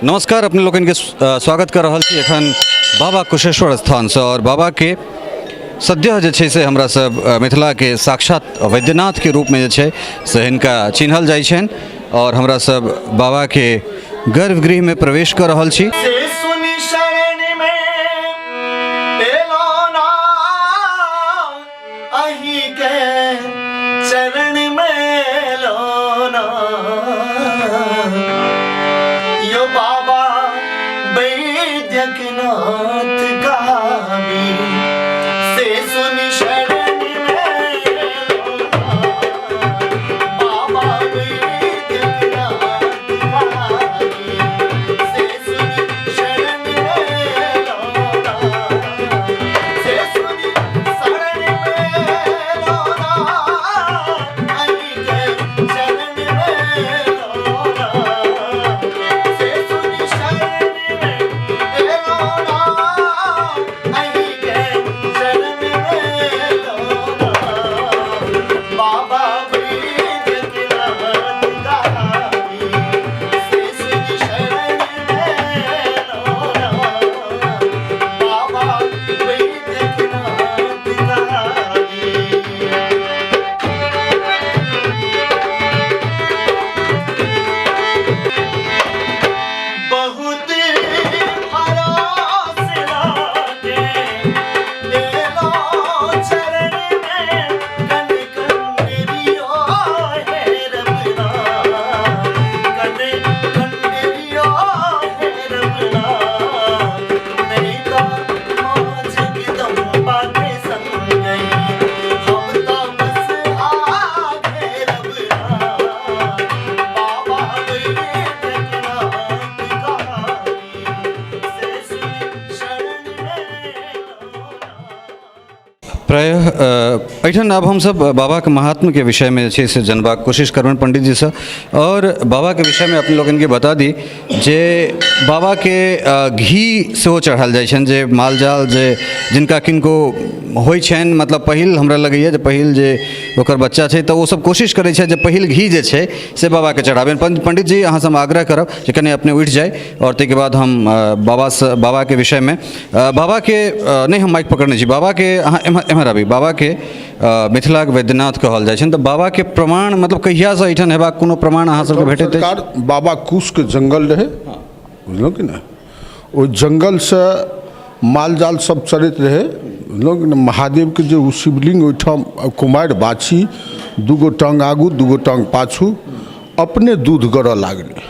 नमस्कार, अपने लोकनिके स्वागत कर रहल छी एखन बाबा कुशेश्वर स्थानसँ। आओर बाबाके सद्यः जे छै से हमरा सब मिथिलाके साक्षात वैद्यनाथके रूपमे जे छै से हिनका चिन्हल जाइ छनि। आओर हमरा सब बाबाके गर्भगृहमे प्रवेश कऽ रहल छी। से सुनि शरण में एलो ना, अही के चरण में लोना, यो बाबा वैद्यनाथ गावी, से सुनि शरण में लोना, बाबा वैद्यनाथ गावी, से सुनि शरण में लोना, से सुनि शरण में लोना, अही के चरण में लोना, से सुनि शरण में लोना, अही के चरण में लोना, बाबा वैद्यनाथ गावी, से सुनि शरण में लोना, बाबा वैद्यनाथ गावी। बहुत भरोस लागे एलो चरण में, कन कंडरियो हे रबना, कन कंडरियो हे रबना, नहीं तो माँ जगदम्बा के संग गई, हम तो बस आगे रबना, बाबा वैद्यनाथ गावी, से सुनि शरण में लोना। प्रायः एहिठाम आब हमसभ बाबाके महात्म्यके विषयमे जे छै से जनबाक कोशिश करबनि पण्डितजीसँ। आओर बाबाके विषयमे अपने लोकनिके बता दी जे बाबाके घी सेहो चढ़ायल जाइ छनि, जे माल जाल जे जिनका किनको होइ छनि, मतलब पहिल हमरा लगैए जे पहिल जे ओकर बच्चा छै, तऽ ओसभ कोशिश करै छथि जे पहिल घी जे छै से बाबाके चढ़ाबनि। पण्डितजी, अहाँसँ हम आग्रह करब जे कनि अपने उठि जाइ आओर ताहिके बाद हम बाबासँ बाबाके विषयमे बाबाके नहि, हम माइक पकड़ने छी। बाबाके अहाँ एम्हर एम्हर आबी। बाबाके मिथिलाके वैद्यनाथ कहल जाइ छनि, तऽ बाबाके प्रमाण, मतलब कहियासँ एहिठाम हेबाक कोनो प्रमाण अहाँ सबके भेटैत अछि? सरकार, बाबा कुशके जंगल रहै, बुझलहुँ कि नहि? ओहि जंगलसँ माल जाल सब चरैत रहै, बुझलहुँ कि नहि? महादेवके जे ओ शिवलिंग ओहिठाम, कुमारि बाछी, दूगो टाँग आगू, दूगो टाँग पाछू, अपने दूध गरऽ लागलै।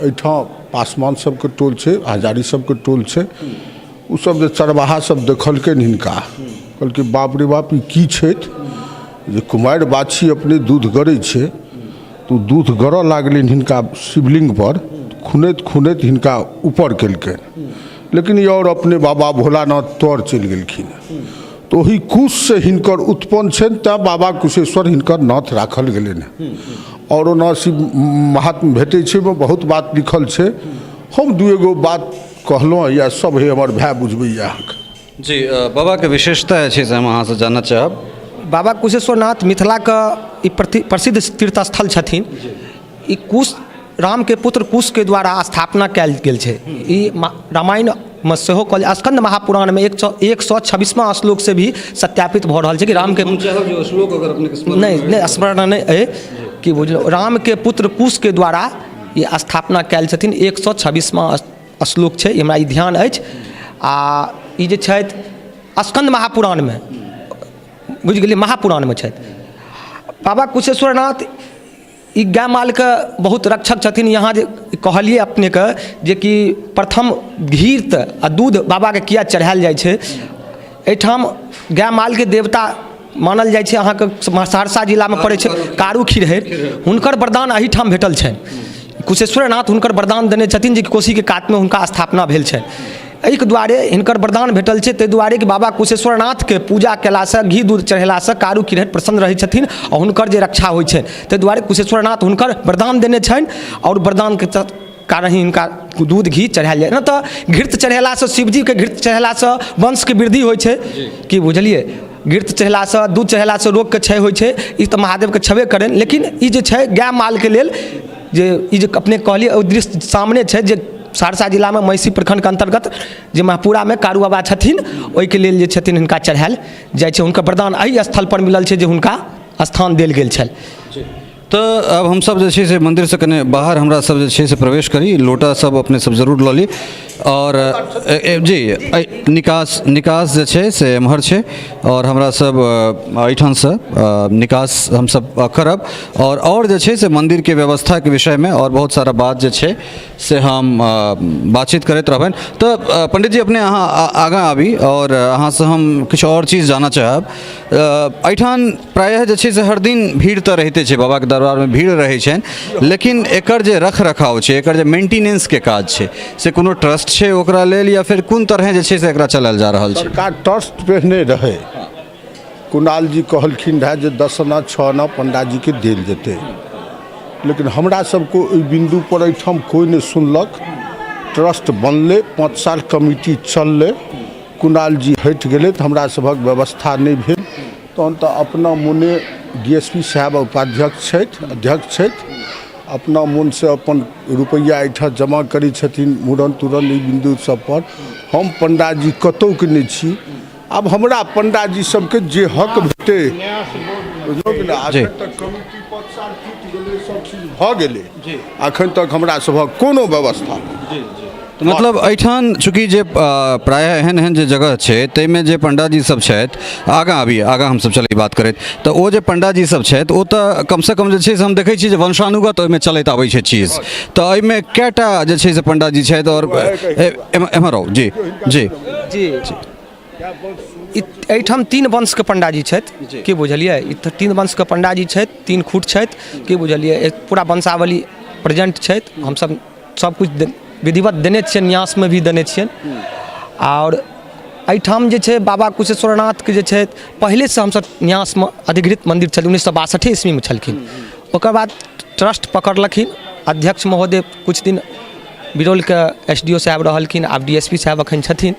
एहिठाम पासवान सबके टोल छै, हजारी सबके टोल छै। ओसब जे चरवाहा सब देखलकनि हिनका, कहलकै, बाप रे बाप, ई की छथि जे कुमारि बाछी अपने दूध गरै छै? तऽ ओ दूध गरऽ लागलनि हिनका शिवलिङ्गपर। खुनैत खुनैत हिनका ऊपर केलकनि, लेकिन ई आओर अपने बाबा भोलानाथ तर चलि गेलखिन। तऽ ओहि कुशसँ हिनकर उत्पन्न छनि, तैँ बाबा कुशेश्वर हिनकर नाथ राखल गेलनि हँ। आओर ओना शिव महात्म्य भेटै छै, ओहिमे बहुत बात लिखल छै। हम दू एगो बात कहलहुँ, या सब हे हमर भाय बुझबैए अहाँके। जी, बाबाके विशेषता जे छै से हम अहाँसँ जानऽ चाहब। बाबा कुशेश्वरनाथ मिथिलाके ई प्रसिद्ध तीर्थ स्थल छथिन। ई कुश, रामके पुत्र कुशके द्वारा स्थापना कयल गेल छै। ई रामायणमे सेहो कहल, स्कंद महापुराणमे 126वां श्लोक से भी सत्यापित भऽ रहल छै कि रामके हम चाहब जे ओ श्लोक अगर अपनेके स्मरण नहि, नहि स्मरण नहि अइ कि बुझलहुँ। रामके पुत्र कुशके द्वारा ई स्थापना कयल छथिन। 126वां श्लोक छै, हमरा ई ध्यान अछि। आ ई जे छथि स्कंद महापुराणमे, बुझि गेलियै, महापुराणमे छथि बाबा कुशेश्वरनाथ। ई गाय मालके बहुत रक्षक छथिन। यहाँ जे कहलियै अपनेके जेकि प्रथम घृत आ दूध बाबाके किया चढ़ायल जाइ छै, एहिठाम गाय मालके देवता मानल जाइ छै। अहाँके सहरसा जिलामे पड़ै छै कारू खिरहरि। हुनकर वरदान एहिठाम भेटल छनि। कुशेश्वरनाथ हुनकर वरदान देने छथिन जे कोसीके कातमे हुनका स्थापना भेल छनि। एहिके दुआरे हिनकर वरदान भेटल छै, ताहि दुआरे कि बाबा कुशेश्वरनाथके पूजा कयलासँ, घी दूध चढ़ेलासँ कारू किरहरि प्रसन्न रहै छथिन आ हुनकर जे रक्षा होइ छनि। ताहि दुआरे कुशेश्वरनाथ हुनकर वरदान देने छनि आओर वरदानके कारण ही हिनका दूध घी चढ़ायल जाइ। नहि तऽ घृत चढ़ेलासँ, शिवजीके घृत चढ़ेलासँ वंशके वृद्धि होइ छै, की बुझलियै? घृत चढ़ेलासँ, दूध चढ़ेलासँ रोगके क्षय होइ छै। ई तऽ महादेवके छेबे करनि, लेकिन ई जे छै गाय मालके लेल जे ई जे अपने कहलियै, ओ दृश्य सामने छै जे सहरसा जिलामे महिषी प्रखण्डके अन्तर्गत जे महपुरामे कारू बाबा छथिन, ओहिके लेल जे छथिन हिनका चढ़ायल जाइ छै। हुनकर वरदान एहि स्थलपर मिलल छै जे हुनका स्थान देल गेल छल। तऽ आब हमसभ जे छै से मन्दिरसँ कने बाहर हमरा सब जे छै से प्रवेश करी। लोटा सब अपने सब जरूर लऽ ली। आओर जी निकास निकास जे छै से एम्हर छै आओर हमरा सब एहिठामसँ निकास हमसभ करब। आओर जे छै से मन्दिरके व्यवस्थाके विषयमे आओर बहुत सारा बात जे छै से हम बातचीत करैत रहबनि। तऽ पंडित जी, अपने अहाँ आगाँ आबी आओर अहाँसँ हम किछु आओर चीज जानऽ चाहब। एहिठाम प्रायः जे छै से हर दिन भीड़ तऽ रहिते छै, बाबाके दरबारमे भीड़ रहै छनि, लेकिन एकर जे रख रखाव छै, एकर जे मेंटेनेंसके काज छै, से कोनो ट्रस्ट छै ओकरा लेल या फेर कोन तरहे जे छै से एकरा चलायल जा रहल छै? सरकार ट्रस्ट पहिने रहै, कुणाल जी कहलखिन रहए जे 10 आना 6 आना पंडाजीके देल जेतै, लेकिन हमरा सबके ओहि बिन्दुपर एहिठाम कोइ नहि सुनलक। ट्रस्ट बनलै, 5 साल कमिटी चललै, कुणाल जी हटि गेलै तऽ हमरा सभक व्यवस्था नहि भेल। तहन तऽ अपना मोने डी एस पी साहेब उपाध्यक्ष छथि, अध्यक्ष छथि, अपना मोनसँ अपन रुपैआ एहिठाम जमा करै छथिन मूड़न तूड़न ई बिन्दु सबपर। हम पंडाजी कतहुके नहि छी। आब हमरा पंडाजी सबके जे हक भेटै, बुझलहुँ कि नहि? अखन तक कमिटी 5 साल टूटि गेलै, सब चीज भऽ गेलै, अखन तक हमरा सभक कोनो व्यवस्था नहि। तऽ मतलब एहिठाम चूँकि जे प्रायः एहन एहन जे जगह छै ताहिमे जे पंडाजी सब छथि, आगाँ आबी, आगाँ हमसब चली बात करैत, तऽ ओ जे पंडाजी सब छथि ओ तऽ कमसँ कम जे छै से हम देखै छी जे वंशानुगत ओहिमे चलैत आबै छै चीज। तऽ एहिमे कएटा जे छै से पंडाजी छथि? आओर एम्हर आउ। जी जी जी, एहिठाम 3 वंशके पंडाजी छथि, की बुझलियै? ई तऽ 3 वंशके पंडाजी छथि, 3 खूट छथि, की बुझलियै? एक पूरा वंशावली प्रेजेंट छथि। हमसब सबकिछु विधिवत देने छियनि, न्यासमे भी देने छियनि। आओर एहिठाम जे छै बाबा कुशेश्वरनाथके जे छै पहिलेसँ हमसब न्यासमे अधिकृत मन्दिर छलै, 1962 ईस्वीमे छलखिन। ओकर बाद ट्रस्ट पकड़लखिन अध्यक्ष महोदय, किछु दिन बिरौलके एस डी ओ साहेब रहलखिन, आब डी एस पी साहेब एखन छथिन,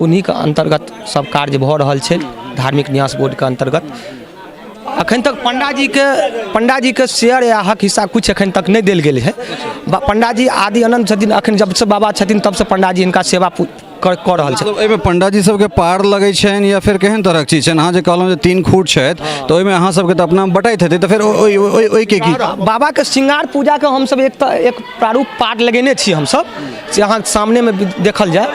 उन्हीके अन्तर्गत सब कार्य भऽ रहल छै धार्मिक न्यास बोर्डके अन्तर्गत। एखन तक पंडाजीके शेयर या हक हिस्सा किछु एखन तक नहि देल गेल है। पंडाजी आदि अनंत छथिन, एखन जबसँ बाबा छथिन तबसँ पंडाजी हिनका सेवा कऽ रहल छथिन। मतलब एहिमे पंडाजी सबके पार लगै छनि या फेर केहन तरहक चीज छनि? अहाँ जे कहलहुँ जे 3 खूट छथि तऽ ओहिमे अहाँ सबके तऽ अपना बटाइत हेतै, तऽ फेर ओहिके की? बाबाके श्रृंगार पूजाके हमसब एक तऽ एक प्रारूप पाट लगेने छी हमसब, से अहाँ सामनेमे देखल जाय।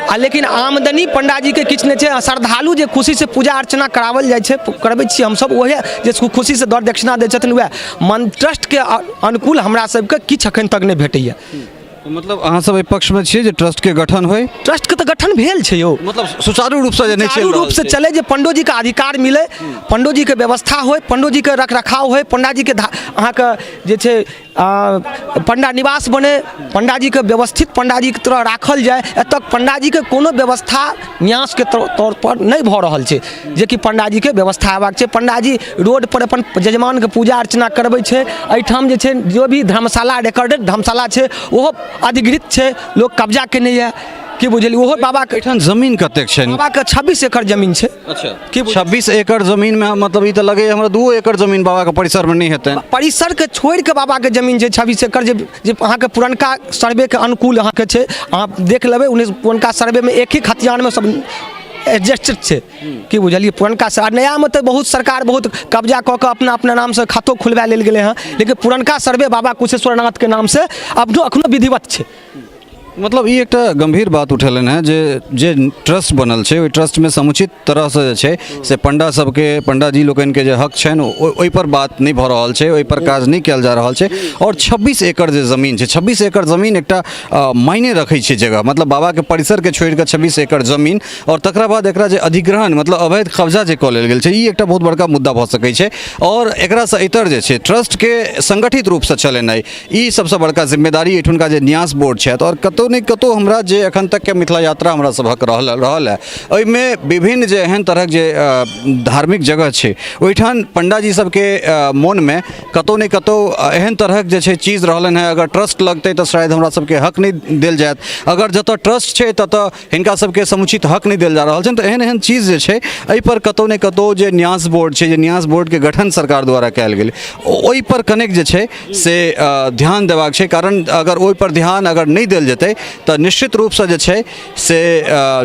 आ लेकिन आमदनी पंडाजीके किछु नहि छै। आ श्रद्धालु जे खुशीसँ पूजा अर्चना कराओल जाइ छै, करबै छियै हमसब, ओहे जे खुशीसँ दर दक्षिणा दै छथिन वएह मन ट्रस्टके अनुकूल हमरा सबके किछु एखन तक नहि भेटैए। मतलब अहाँ सब एहि पक्षमे छियै जे ट्रस्टके गठन होइ? ट्रस्टके तऽ गठन भेल छै यौ, मतलब सुचारू रूपसँ जे नहि सुचारू रूपसँ चलै, जे पंडोजीके अधिकार मिलै, पंडोजीके व्यवस्था होइ, पंडोजीके रख रखाव होइ, पंडाजीके अहाँके जे छै पंडा निवास बने, पंडाजीके व्यवस्थित पंडाजीके तरह राखल जाय। एतऽ पंडाजीके कोनो व्यवस्था न्यासके तौर पर नहि भऽ रहल छै, जेकि पंडाजीके व्यवस्था हेबाक छै। पंडाजी रोड पर अपन यजमानके पूजा अर्चना करबै छै। एहिठाम जे छै जो भी धर्मशाला रिकॉर्डेड धर्मशाला छै ओहो अधिकृत छै, लोक कब्जा केने यऽ, की बुझलियै? ओहो बाबाके एहिठाम जमीन कतेक छै? बाबाके 26 एकड़ जमीन छै। अच्छा, की 26 एकड़ जमीनमे मतलब ई तऽ लगैए हमरा 2 एकड़ जमीन बाबाके परिसरमे नहि हेतनि। परिसरके छोड़िके बाबाके जमीन छै 26 एकड़, जे अहाँके पुरनका सर्वेके अनुकूल अहाँके छै। अहाँ देख लेबै, 19 पुरनका सर्वेमे एक ही खतियानमे सब एडजस्टेड छै, की बुझलियै? पुरनका आ नयामे तऽ बहुत सरकार बहुत कब्जा कऽ कऽ अपना अपना नामसँ खातो खुलवा लेल गेलै हँ, लेकिन पुरनका सर्वे बाबा कुशेश्वरनाथके नामसँ अखनो विधिवत छै। मतलब ई एकटा गम्भीर बात उठेलनि हेँ जे जे ट्रस्ट बनल छै ओहि ट्रस्टमे समुचित तरहसँ जे छै से पंडा सबके, पंडाजी लोकनिके जे हक छनि ओहिपर बात नहि भऽ रहल छै, ओहिपर काज नहि कयल जा रहल छै। आओर 26 एकड़ जे जमीन छै, 26 एकड़ जमीन एकटा मायने रखै छै जगह, मतलब बाबाके परिसरके छोड़िकऽ 26 एकड़ जमीन, आओर तकरा बाद एकरा जे अधिग्रहण मतलब अवैध कब्जा जे कऽ लेल गेल छै, ई एकटा बहुत बड़का मुद्दा भऽ सकै छै। आओर एकरासँ इतर जे छै ट्रस्टके संगठित रूपसँ चलेनाइ ई सबसँ बड़का जिम्मेदारी एहिठुनका जे न्यास बोर्ड छथि। आओर कतहु ने कतहु हमरा जे एखन तकके मिथिला यात्रा हमरा सभक रहल रहल है, ओहिमे विभिन्न जे एहन तरहक जे धार्मिक जगह छै ओहिठाम पंडाजी सबके मोनमे कतहु ने कतहु एहन तरहक जे छै चीज रहलनि हेँ, अगर ट्रस्ट लगतै तऽ शायद हमरा सबके हक नहि देल जायत, अगर जतऽ ट्रस्ट छै ततऽ हिनका सबके समुचित हक नहि देल जा रहल छनि। तऽ एहन एहन चीज जे छै एहिपर कतहु ने कतहु जे न्यास बोर्ड छै, जे न्यास बोर्डके गठन सरकार द्वारा कयल गेलै, ओहिपर कनेक जे छै से ध्यान देबाक छै। कारण अगर ओहिपर ध्यान अगर नहि देल जेतै तऽ निश्चित रूपसँ जे छै से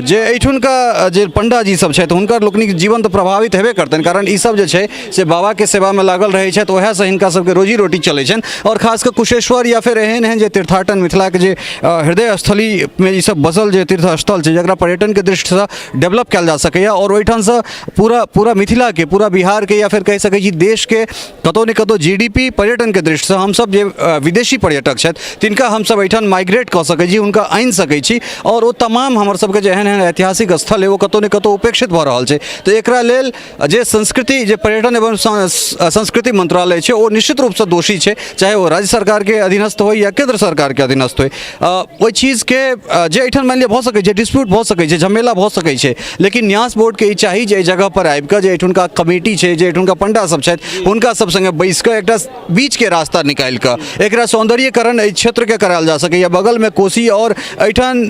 जे एहिठुनका जे पण्डाजी सब छथि हुनकर लोकनिक जीवन तऽ प्रभावित हेबे करतनि, कारण ई सब जे छै से बाबाके सेवामे लागल रहै छथि, ओएहसँ हिनका सबके रोजी रोटी चलै छनि। आओर खास कऽ कुशेश्वर या फेर एहन एहन जे तीर्थाटन मिथिलाके जे हृदय स्थलीमे ई सब बसल जे तीर्थ स्थल छै, जकरा पर्यटनके दृष्टिसँ डेवलप कयल जा सकैए आओर ओहिठामसँ पूरा पूरा मिथिलाके, पूरा बिहारके या फेर कहि सकै छी देशके कतहु ने कतहु GDP पर्यटनके दृष्टिसँ हमसभ जे विदेशी पर्यटक छथि तिनका हमसभ एहिठाम माइग्रेट कऽ सकै छी, हुनका आनि सकै छी। आओर ओ तमाम हमर सबके जे एहन एहन ऐतिहासिक स्थल अइ ओ कतहु ने कतहु उपेक्षित भऽ रहल छै। तऽ एकरा लेल जे संस्कृति, जे पर्यटन एवं संस्कृति मंत्रालय छै ओ निश्चित रूपसँ दोषी छै, चाहे ओ राज्य सरकारके अधीनस्थ होइ या केन्द्र सरकारके अधीनस्थ होइ। ओहि चीजके जे एहिठाम मानि लिअ भऽ सकै छै डिस्प्यूट भऽ सकै छै, झमेला भऽ सकै छै, लेकिन न्यास बोर्डके ई चाही जे एहि जगहपर आबिकऽ जे एहिठुनका कमेटी छै, जे एहिठुनका पण्डा सब छथि, हुनका सब सङ्गे बैसिकऽ एकटा बीचके रास्ता निकालिकऽ एकरा सौन्दर्यीकरण एहि क्षेत्रके करायल जा सकैए। बगलमे कोसी आओर एहिठाम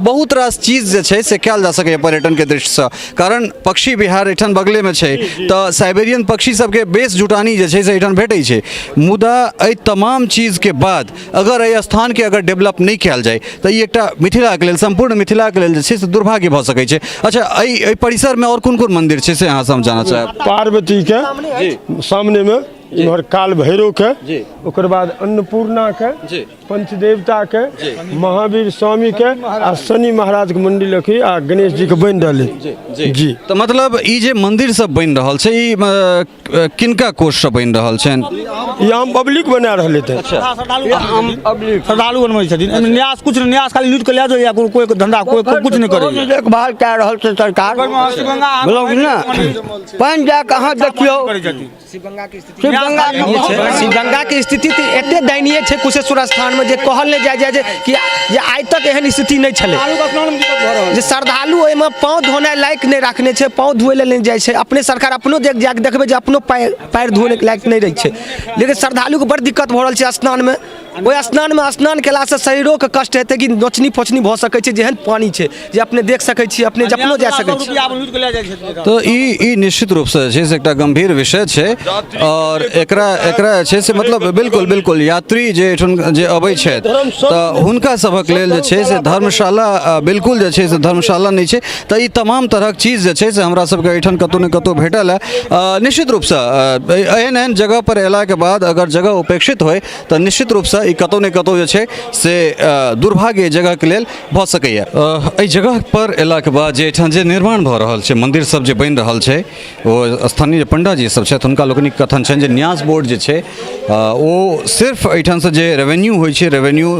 बहुत रास चीज जे छै से कयल जा सकैए पर्यटनके दृष्टिसँ, कारण पक्षी विहार एहिठाम बगलेमे छै तऽ साइबेरियन पक्षी सबके बेस जुटानी जे छै से एहिठाम भेटै छै। मुदा एहि तमाम चीजके बाद अगर एहि स्थानके अगर डेवलप नहि कयल जाय तऽ ई एकटा मिथिलाके लेल, सम्पूर्ण मिथिलाके लेल जे छै से दुर्भाग्य भऽ सकै छै। अच्छा, एहि एहि परिसरमे आओर कोन कोन मन्दिर छै से अहाँसँ हम जानऽ चाहब। पार्वतीके सामनेमे इम्हर काल भैरवके, ओकर बाद अन्नपूर्णाके, पंचदेवताके, महावीर स्वामीके आ शनि महाराजके मंदिर अखी आ गणेश जीके बनि रहलै। जी। तऽ मतलब ई जे मंदिर सब बनि रहल छै ई किनका कोषसँ बनि रहल छनि? ई आम पब्लिक बना रहलै। तऽ श्रद्धालु बनबै छथिन, एहिमे न्यास कुछ नहि, न्यास खाली लूटि कऽ लए जाइए, कोइ धंधा कोइ कुछ नहि करैए। देखभाल कए रहल छै सरकार, बुझलहुँ कि ने? पानि जा कऽ अहाँ देखियौ शिवगंगाके स्थिति तऽ एते दयनीय छै कुशेश्वर स्थानमे जे कहल नहि जाय जे कि जे आइ तक एहन स्थिति नहि छलै जे श्रद्धालु ओहिमे पाँव धोनाइ लायक नहि राखने छै, पाँव धोए लए नहि जाइ छै। अपने सरकार अपनो देख जाके देखबै जे अपनो पैर धोने लायक नहि रहै छै, लेकिन श्रद्धालुके बड़ दिक्कत भऽ रहल छै स्नानमे। ओहि स्नानमे स्नान केलासँ शरीरोके कष्ट हेतै कि नोचनी फोचनी भऽ सकै छै, जेहन पानि छै जे अपने देख सकै छी, अपने अपनो जा सकै छी। तऽ ई निश्चित रूपसँ जे छै से एकटा गम्भीर विषय छै आओर एकरा एकरा जे छै से मतलब बिल्कुल बिल्कुल यात्री जे एहिठाम जे अबै छथि तऽ हुनका सभक लेल जे छै से धर्मशाला बिल्कुल जे छै से धर्मशाला नहि छै। तऽ ई तमाम तरहक चीज जे छै से हमरा सबके एहिठाम कतहु ने कतहु भेटल है। निश्चित रूपसँ एहन एहन जगह पर अयलाके बाद अगर जगह उपेक्षित होइ तऽ निश्चित रूपसँ ई कतहु ने कतहु जे छै से दुर्भाग्य एहि जगहके लेल भऽ सकैए। एहि जगहपर अयलाके बाद जे एहिठाम जे निर्माण भऽ रहल छै, मन्दिर सब जे बनि रहल छै, ओ स्थानीय जे पण्डाजी सब छथि हुनका लोकनिक कथन छनि जे न्यास बोर्ड जे छै ओ सिर्फ एहिठामसँ जे रेवेन्यू होइ छै, रेवेन्यू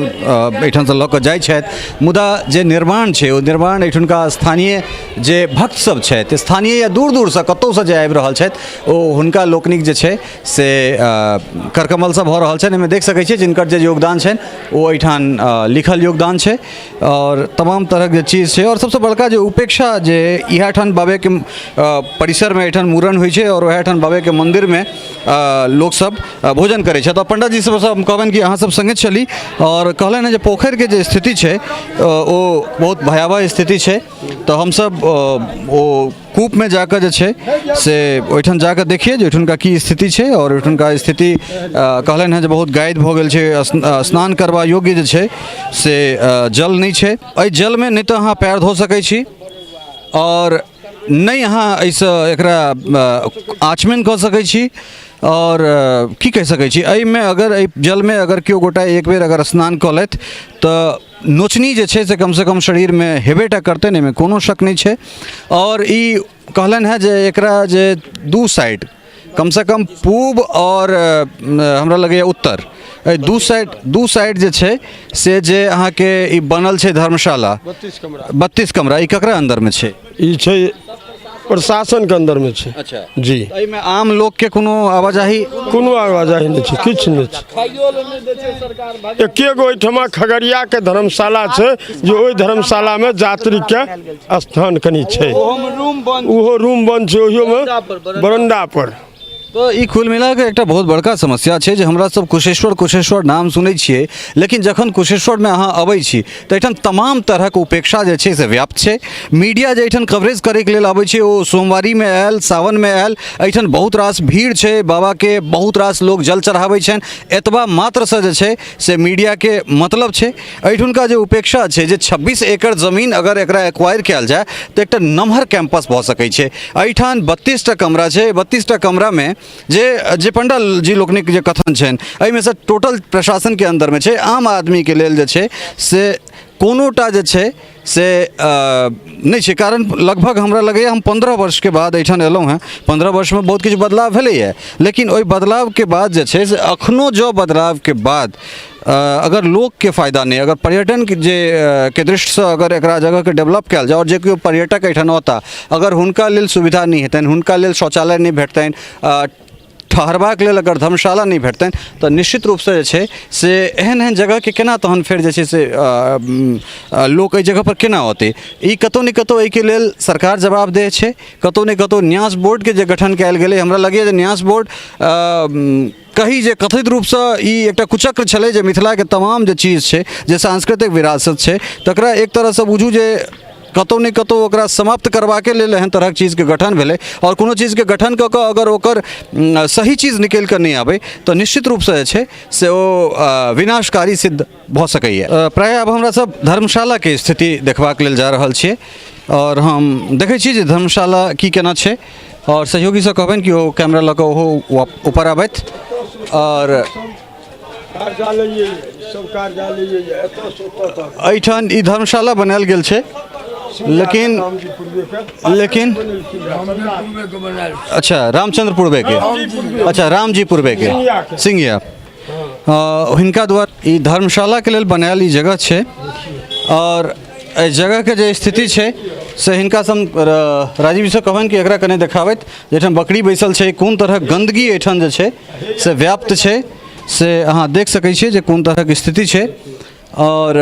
एहिठामसँ लऽ कऽ जाइ छथि, मुदा जे निर्माण छै ओ निर्माण एहिठुनका स्थानीय जे भक्त सब छथि, स्थानीय या दूर दूरसँ कतहुसँ जे आबि रहल छथि ओ हुनका लोकनिक जे छै से करकमलसँ भऽ रहल छनि। एहिमे देख सकै छियै जिनकर जे योगदान छनि ओ एहिठाम लिखल योगदान छै आओर तमाम तरहक जे चीज छै। आओर सबसँ बड़का जे उपेक्षा जे इएह ठाम बाबेके परिसरमे एहिठाम मूड़न होइ छै आओर वएह ठाम बाबेके मन्दिरमे लोकसब भोजन करै छथि। आओर पण्डाजी सबसँ हम कहबनि कि अहाँ सब सङ्गे चली आओर कहलनि हँ जे पोखरिके जे स्थिति छै ओ बहुत भयावह स्थिति छै, तऽ हमसब ओ कूपमे जाकऽ जे छै से ओहिठाम जाकऽ देखिए जे ओहिठुनका की स्थिति छै। आओर ओहिठुनका स्थिति कहलनि हँ जे बहुत गादि भऽ गेल छै, स्नान करबा योग्य जे छै से जल नहि छै। एहि जलमे नहि तऽ अहाँ पैर धो सकै छी आओर नहि अहाँ एहिसँ एकरा आचमन कऽ सकै छी आओर की कहि सकै छी एहिमे अगर एहि जलमे अगर केओ गोटा एक बेर अगर स्नान कऽ लेथि तऽ नोचनी जे छै से कमसँ कम शरीरमे हेबे टा करतनि, एहिमे कोनो शक नहि छै। आओर ई कहलनि हेँ जे एकरा जे दू साइड कमसँ कम पूब आओर हमरा लगैए उत्तर, एहि दू साइड जे छै से जे अहाँके ई बनल छै धर्मशाला 32 कमरा। 32 कमरा ई ककरा अन्दरमे छै? ई छै प्रशासनके अन्दरमे छै। जी। एहिमे आम लोकके कोनो आवाजाही? कोनो आवाजाही नहि छै, किछु नहि छै। एके गो एहिठमा खगड़ियाके धर्मशाला छै जे ओहि धर्मशालामे यात्रीके स्थान कनि छै, ओहो रूम बंद छै, ओहियोमे बरंडा पर। तऽ ई कुल मिला कऽ एकटा बहुत बड़का समस्या छै जे हमरा सब कुशेश्वर कुशेश्वर नाम सुनै छियै, लेकिन जखन कुशेश्वरमे अहाँ अबै छी तऽ एहिठाम तमाम तरहक उपेक्षा जे छै से व्याप्त छै। मीडिया जे एहिठाम कवरेज करैके लेल अबै छै ओ सोमवारीमे आयल, सावनमे आयल। एहिठाम बहुत रास भीड़ छै, बाबाके बहुत रास लोक जल चढ़ाबै छनि, एतबा मात्रसँ जे छै से मीडियाके मतलब छै। एहिठुनका जे उपेक्षा छै जे 26 एकड़ जमीन अगर एकरा एक्वायर कयल जाय तऽ एकटा नमहर कैंपस भऽ सकै छै। एहिठाम 32टा कमरा छै, 32टा कमरामे जे जे पंडा जी लोकनिक जे कथन छनि एहिमे से टोटल प्रशासनके अन्दरमे छै। आम आदमीके लेल जे छै से कोनोटा जे छै से नहि छै, कारण लगभग हमरा लगैए हम 15 वर्षके बाद एहिठाम एलहुँ हेँ। 15 वर्षमे बहुत किछु बदलाव भेलैए, लेकिन ओहि बदलावके बाद जे छै से एखनो जँ बदलावके बाद अगर लोकके फायदा नहि, अगर पर्यटनके जे के दृष्टिसँ अगर एकरा जगहके डेवलप कयल जाय आओर जे केओ पर्यटक एहिठाम औता, अगर हुनका लेल सुविधा नहि हेतनि, हुनका लेल शौचालय नहि भेटतनि, ठहरबाक लेल अगर धर्मशाला नहि भेटतनि, तऽ निश्चित रूपसँ जे छै से एहन एहन जगहके केना तहन फेर जे छै से लोक एहि जगहपर केना औतै? ई कतहु ने कतहु एहिके लेल सरकार जवाबदेह छै, कतहु ने कतहु न्यास बोर्डके जे गठन कयल गेलै। हमरा लगैए जे न्यास बोर्ड कही जे कथित रूपसँ ई एकटा कुचक्र छलै जे मिथिलाके तमाम जे चीज छै, जे सांस्कृतिक विरासत छै, तकरा एक तरहसँ बुझू जे कतहु ने कतहु ओकरा समाप्त करबाके लेल एहन तरहक चीजके गठन भेलै। आओर कोनो चीजके गठन कऽ कऽ अगर ओकर सही चीज निकलि कऽ नहि आबै तऽ निश्चित रूपसँ जे छै से ओ विनाशकारी सिद्ध भऽ सकैए। प्रायः आब हमरा सब धर्मशालाके स्थिति देखबाक लेल जा रहल छियै आओर हम देखै छी जे धर्मशाला की केना छै, आओर सहयोगीसँ कहबनि कि ओ कैमरा लऽ कऽ ओहो ऊपर आबथि। आओर एहिठाम ई धर्मशाला बनायल गेल छै, लेकिन लेकिन अच्छा रामचंद्र पूर्वेके, अच्छा रामजी पूर्वेके सिंघिया, हिनका द्वारा ई धर्मशालाके लेल बनायल ई जगह छै। आओर एहि जगहके जे स्थिति छै से हिनकासँ हम राजीवजीसँ कहबनि कि एकरा कने देखाबथि, जाहिठाम बकरी बैसल छै, कोन तरहक गन्दगी एहिठाम जे छै से व्याप्त छै, से अहाँ देख सकै छियै जे कोन तरहक स्थिति छै। आओर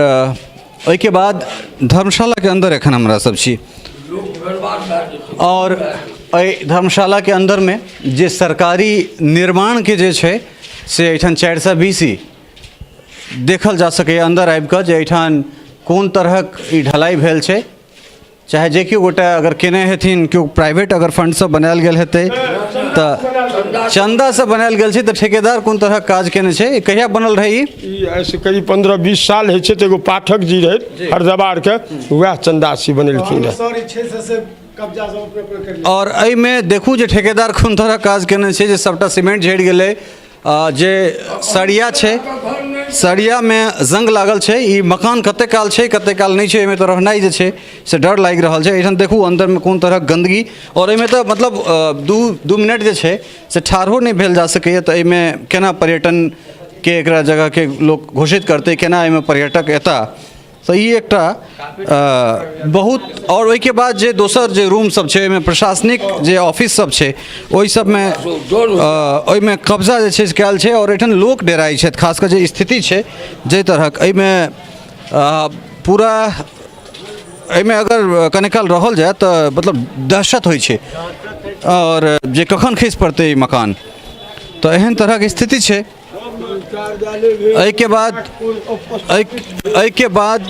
ओहिके बाद धर्मशालाके अन्दर एखन हमरा सब छी, आओर एहि धर्मशालाके अन्दरमे जे सरकारी निर्माणके जे छै से एहिठाम 400 बीसी देखल जा सकैए अन्दर आबिकऽ जे एहिठाम कोन तरहक ई ढलाइ भेल छै। चाहे जे केओ गोटा अगर केने हेथिन, केओ प्राइवेट अगर फंडसँ बनायल गेल हेतै तऽ चन्दासँ बनायल गेल छै, तऽ ठेकेदार कोन तरहक काज केने छै? कहिया बनल रहै ई? ई आइसँ करीब 15-20 साल होइ छै। तऽ एगो पाठक जी रहै हरदबारके, वएह चन्दासी बनेलखिन रहए। आओर एहिमे देखू जे ठेकेदार कोन तरहक काज केने छै जे सभटा सीमेंट झड़ि गेलै, जे सरिया छै सरियामे जंग लागल छै। ई मकान कते काल छै कते काल नहि छै, एहिमे तऽ रहनाइ जे छै से डर लागि रहल छै। एहिठाम देखू अन्दरमे कोन तरहक गन्दगी, आओर एहिमे तऽ मतलब 2 मिनट जे छै से ठाढ़ो नहि भेल जा सकैए। तऽ एहिमे केना पर्यटनके एकरा जगहके लोक घोषित करतै, केना एहिमे पर्यटक एता? तऽ ई एकटा बहुत। आओर ओहिके बाद जे दोसर जे रूम सब छै, ओहिमे प्रशासनिक जे ऑफिस सब छै, ओहि सबमे ओहिमे कब्जा जे छै से कयल छै, आओर एहिठाम लोक डेराइ छथि। खास कऽ जे स्थिति छै जाहि तरहक एहिमे पूरा एहिमे अगर कने काल रहल जाय तऽ मतलब दहशत होइ छै, आओर जे कखन खसि पड़तै ई मकान, तऽ एहन तरहक स्थिति छै। एहिके बाद एहिके बाद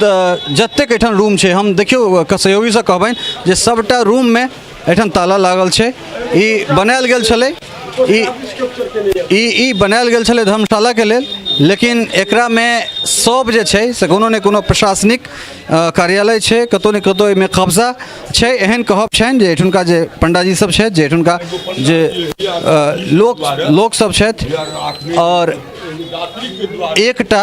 जतेक एहिठाम रूम छै, हम देखियौ सहयोगीसँ कहबनि जे सभटा रूममे एहिठाम ताला लागल छै। ई बनायल गेल छलै, ई ई ई बनायल गेल छलै धर्मशालाके लेल, लेकिन एकरामे सब जे छै से कोनो ने कोनो प्रशासनिक कार्यालय छै, कतहु ने कतहु एहिमे कब्जा छै, एहन कहब छनि जे एहिठुनका जे पंडाजी सब छथि, जे एहिठुनका जे लोक लोक सब छथि। आओर एकटा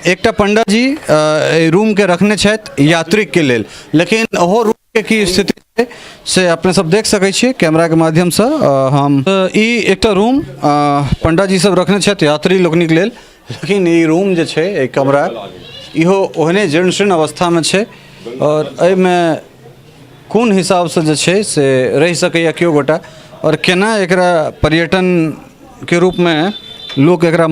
एकटा पंडाजी एहि रूमके रखने छथि यात्रीके लेल, लेकिन ओहो रूमके की स्थिति छै से अपने सब देख सकै छियै कैमराके माध्यमसँ। हम ई एकटा रूम पंडाजी सब रखने छथि यात्री लोकनिक लेल, लेकिन ई रूम जे छै, ई कमरा, इहो ओहने जीर्ण शीर्ण अवस्थामे छै, आओर एहिमे कोन हिसाबसँ जे छै से रहि सकैए केओ गोटा, आओर केना एकरा पर्यटनके रूपमे लोक एकरा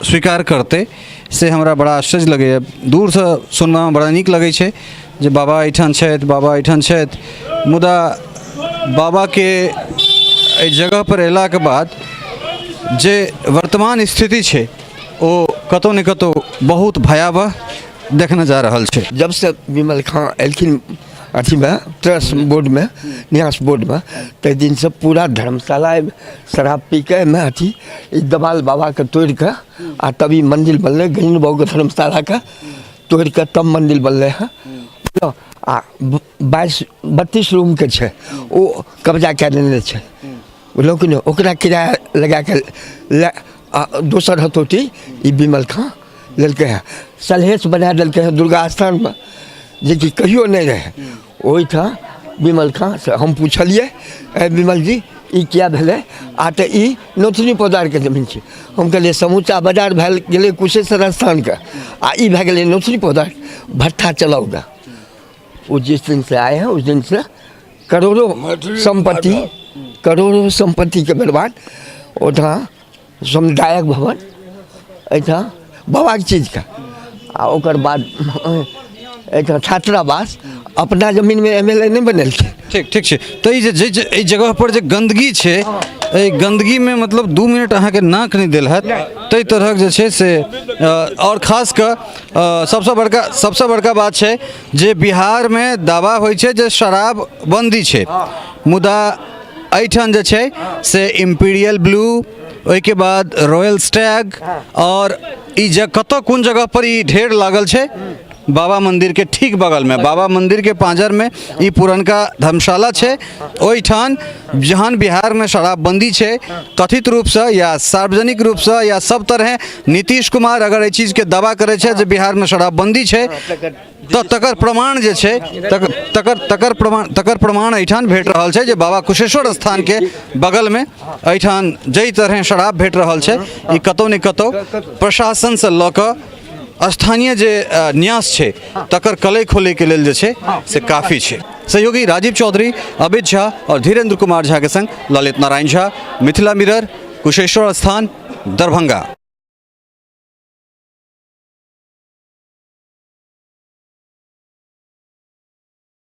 स्वीकार करतै, से हमरा बड़ा आश्चर्य लगैए। दूरसँ सुनबामे बड़ा नीक लगै छै जे बाबा एहिठाम छथि, बाबा एहिठाम छथि, मुदा बाबाके एहि जगहपर अयलाके बाद जे वर्तमान स्थिति छै ओ कतहु ने कतहु बहुत भयावह देखने जा रहल छै। जब से विमल खाँ एलखिन अथीमे ट्रस्ट बोर्डमे, न्यास बोर्डमे, ताहि दिनसँ पूरा धर्मशाला शराब पी कऽ एहिमे अथी ई देवाल बाबाके तोड़ि कऽ आ तब ई मन्दिर बनलै। गजेन्द्र बाबूके धर्मशालाके तोड़ि कऽ तब मन्दिर बनलै हँ। आ 22 32 रूमके छै, ओ कब्जा कए लेने छै, बुझलहुँ कि नहि? ओकरा किराया लगा कऽ लए आ दोसर हथौटी ई विमल खाँ लेलकै हँ। सलहेश बना देलकै हँ दुर्गा स्थानमे, जेकि कहियो नहि रहै ओहिठाम। विमल खाँ से हम पुछलियै, ए विमल जी, ई किया भेलै? आ तऽ ई नोथनी पोदारके जमीन छै। हम कहलियै, समूचा बाजार भए गेलै कुशेश्वर स्थानके आ ई भए गेलै नोथनी पोदार, भट्ठा चलाउ गे। ओ जिस दिन से आए हैं उस दिन से करोड़ों सम्पत्ति, करोड़ों सम्पत्तिके बर्बाद। ओहिठाम समुदायक भवन, एहिठाम बाबाके चीजके, आ ओकर बाद एहिठाम छात्रावास अपना जमीनमे MLA नहि बनेलखिन। ठीक ठीक छै। तऽ ई जे जे एहि जगह पर जे गंदगी छै, एहि गंदगीमे मतलब 2 मिनट अहाँके नाक नहि देल हैत ताहि तरहक जे छै से। आओर खास कऽ सबसँ बड़का बात छै जे बिहारमे दावा होइ छै जे शराबबंदी छै, मुदा एहिठाम जे छै से इम्पीरियल ब्लू, ओहिके बाद रॉयल स्टैग, आओर ई जे कतऽ कोन जगह पर ई ढेर लागल छै, बाबा मंदिर के ठीक बगल में, बाबा मंदिर के पांजर में ई पुरनका धर्मशाला छै। ओहिठाम जहन बिहार में शराबबंदी छै कथित रूपसँ या सार्वजनिक रूपसँ या सब तरहे, नीतीश कुमार अगर एहि चीजके दावा करै छै जे बिहारमे शराबबंदी छै, तऽ तकर प्रमाण जे छै तकर तकर प्रमाण तकर प्रमाण एहिठाम भेट रहल छै जे बाबा कुशेश्वर स्थानके बगलमे एहिठाम जाहि तरहे शराब भेट रहल छै, ई कतहु ने कतहु प्रशासनसँ लऽ कऽ स्थानीय जे न्यास छै तकर कलई खोलैके लेल जे छै से काफी छै। सहयोगी राजीव चौधरी, अमित झा और धीरेन्द्र कुमार झा के संग ललित नारायण झा, मिथिला मिरर, कुशेश्वर स्थान, दरभंगा।